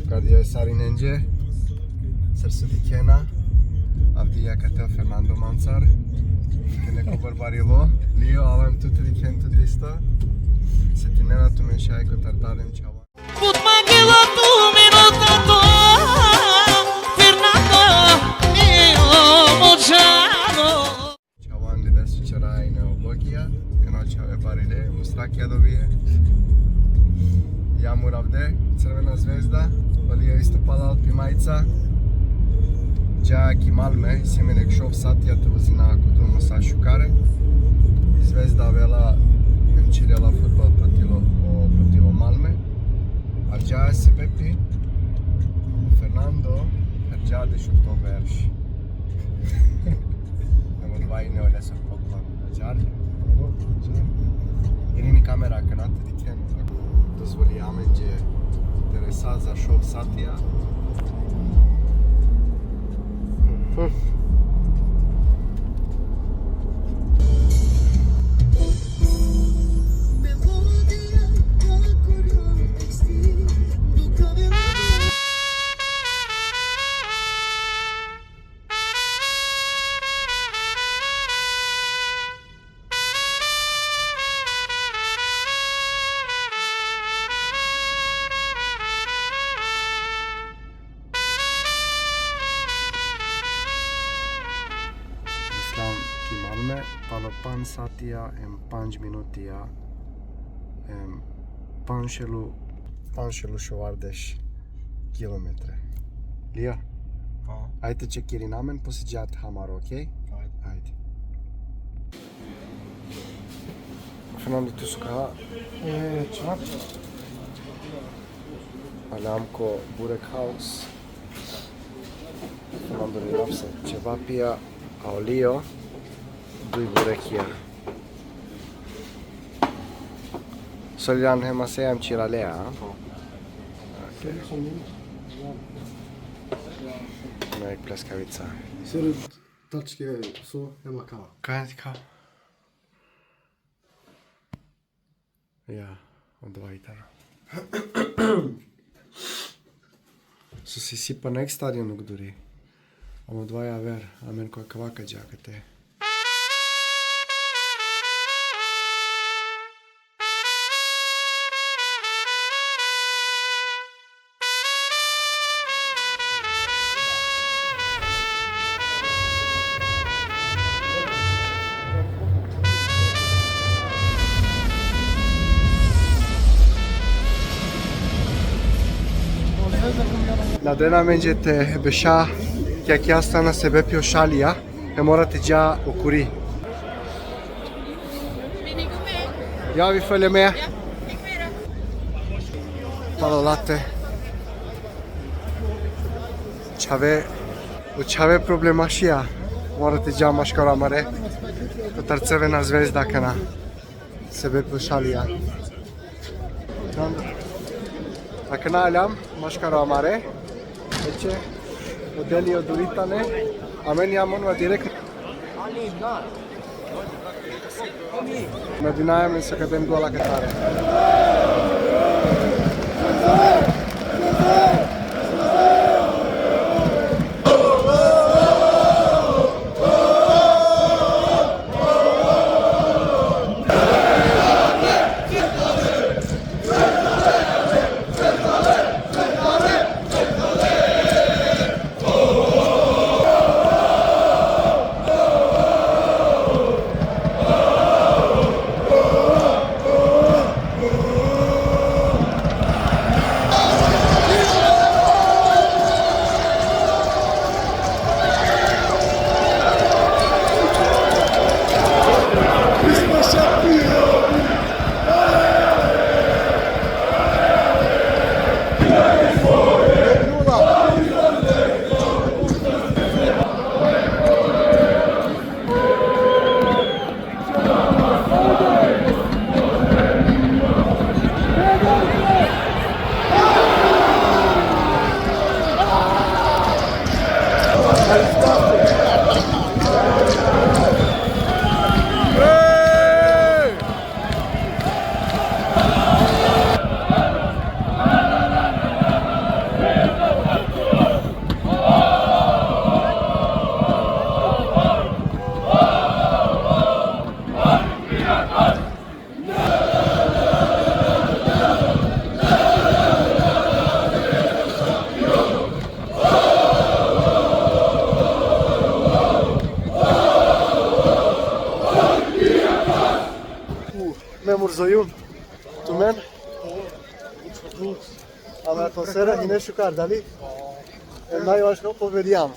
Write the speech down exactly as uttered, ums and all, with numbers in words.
Kad je sarinenđe, sar so dikhena, avdive akate o Fernando mancar, ke neko barbarilo, Lio, alam tu te dikhen tut isto, setinena tumen šaj kotar tadem čhava. But mangilo tu minuta to, Fernando, io mo čhavo. Čhavan, li da so ćera ine o vlogija, kana čhave barile, mustrakija dobije. Ja muravde, Crvena zvezda, ali je isto pala Alpi majica. Dža ki Malme, si men ek šov satija te vozina ko drumo sa šukare. I Zvezda avela, em ćerela fudbal protiv o, protiv o Malme. A dža sebepi, Fernando, dža dešofto berš. Amo dvaj ne olesa. Ađar? Irini kamera akana te dikhen. Dozvoli amenđe te resa za šov satija. Mhm. Islam ki Malme, palo panč satija em panč minutija, em pančelu, pančelu šovardeš kilometre. Lija? Pa. Ajde, čekirina amen, posle džat hamar, okej? Ajde. Ajde. Fernando, tu so ka? E, čak. Aljam ko Burek House. Fernando ni lapse ćevapija, a o Lio duj burekija. Soljan hem asejam čiralea, a? Okej. Ima i pljeskavica. Sere tačke so ema ka. Kaj ti ka? Ja, odova i tano. So si, si pa na ek stadion duri. Amo odova javer, amen ko akava ka dža akate. Na dena amenđe te beša ki akija strana sebepi o šalija, e mora te dža o kuri. Ja vi fele me. Palo late. Čhave, o čhave problemašija. Mora te dža maškaro amare. Kotar Crvena zvezda akana. Sebepi o šalija. Akana aljam, maškaro amare. Eće, o Deli oduri tane. Amen ja monva direkt. Nadinaja amen so ka den gola katare. Memur Zojum, tumen. Ama atmosfera hine šukar, dali? E, najvažno, pobedijam.